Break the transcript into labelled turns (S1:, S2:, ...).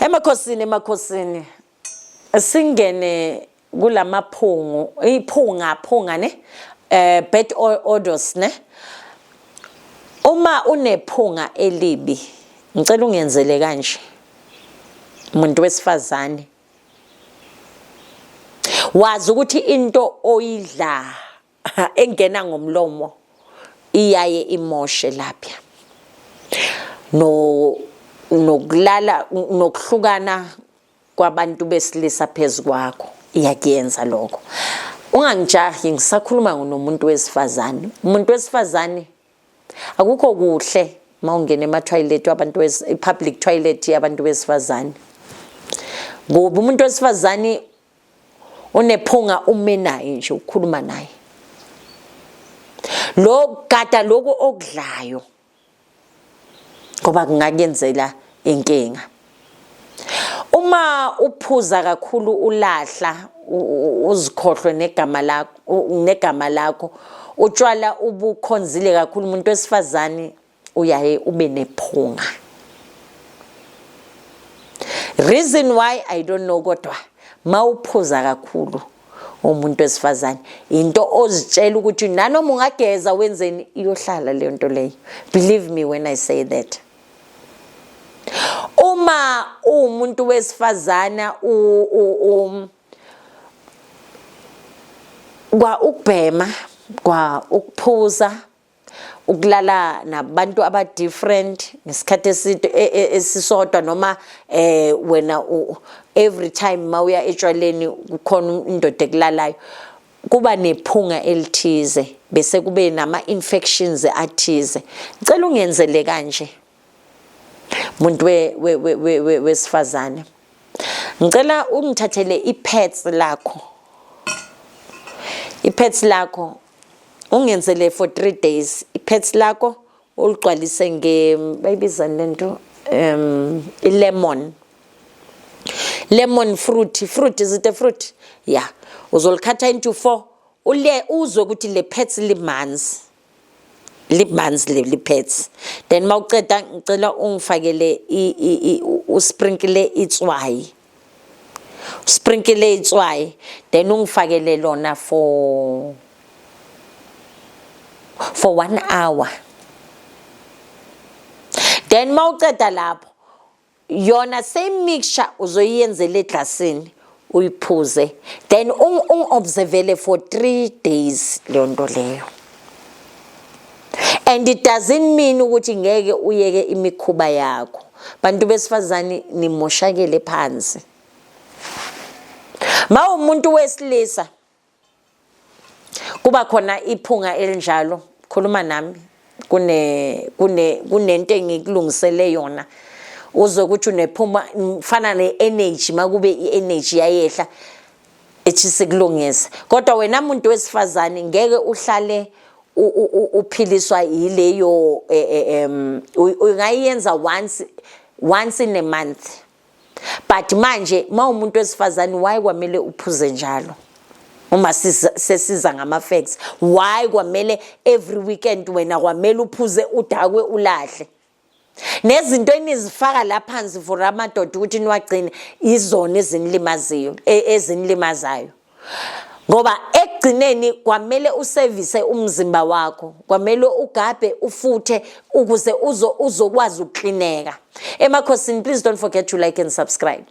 S1: Emakhosini, emakhosini, singene kulamaphungu, iphunga phunga ne, bad odors ne. Uma unephunga elibi, ngicela ungenzele kanje, umuntu wesifazane, wazi ukuthi into oyidla engena ngomlomo iyaye imoshe lapha, no nokulala, nokuhlukana kwabantu besilisa phezukwakho, iyakuyenza lokho. Ungangijahi, ngisakhuluma nomuntu wesifazane. Umuntu wesifazane, akukho kuhle mawungena ema-toilet wabantu, i-public toilet yabantu besifazane, ngoba umuntu wesifazane unephunga, ume naye nje, ukukhuluma naye lo gada lokhu okudlayo, ngoba kungakuyenzela inkinga. Uma uphuza kakhulu, ulahla, uzikhohlwe negama lakho, utshwala ubukhonzile kakhulu, umuntu wesifazane uyaye ube nephunga. Reason why, I don't know, kodwa mawuphuza kakhulu umuntu wesifazane, into ozitshela ukuthi nanoma ungageza wenzeni, iyohlala leyo nto leyo. Believe me when I say that. Uma uwumuntu wesifazana, kwa ukubhema, kwa ukuphuza, ukulala nabantu aba different ngesikhathi eside esisodwa, noma wena every time mawuya etshwaleni kukhona indoda ekulalayo, kuba nephunga elithize, bese kube nama infections athize. Ngicela ungenzele kanje, muntu wesifazane, ngicela ungithathele i-pads lakho, i-pads lakho ungenzele for 3 days. I-pads lakho uligcwalise nge, bayibiza lento, i-lemon, lemon fruit. Is it a fruit? Yeah. Uzolikhatha into 4, ule uzwe ukuthi le pads limanzi, limanzi le pads. Then mawuceda, ngicela ungifakele, usprinkle itswayi, sprinkle itswayi, then ungifakele lona for 1 hour. Then mawuceda lapho, yona same mixture uzoyiyenzela eglasini, uyiphuze, then ungi-observele for 3 days leyo nto leyo. And it doesn't mean ukuthi ngeke uyeke imikhuba yakho. Bantu besifazane, nimoshakele phansi. Ma umuntu wesilisa kuba khona iphunga elinjalo, khuluma nami, kune kune kunento engikulungisele yona. Uzwe ukuthi unephuma fana ne-energy, makube i-energy yayehla, ethi sikulungisa. Kodwa wena muntu wesifazane, ngeke uhlale uphiliswa yileyo. Ungayenza once in a month, but manje mawumuntu wesifazane, why kwamele uphuze njalo? Uma sesiza ngama-facts, why kwamele every weekend wena kwamele uphuze, udakwe, ulahle nezinto enizifaka la phansi for amadoda ukuthi niwagcine? Izona ezinilimaziyo, ezinilimazayo, ngoba ekugcineni kwamele usevise umzimba wakho, kwamele ugabhe, ufuthe ukuze uzokwazi ukuklineka. Emakhosini, please don't forget to like and subscribe.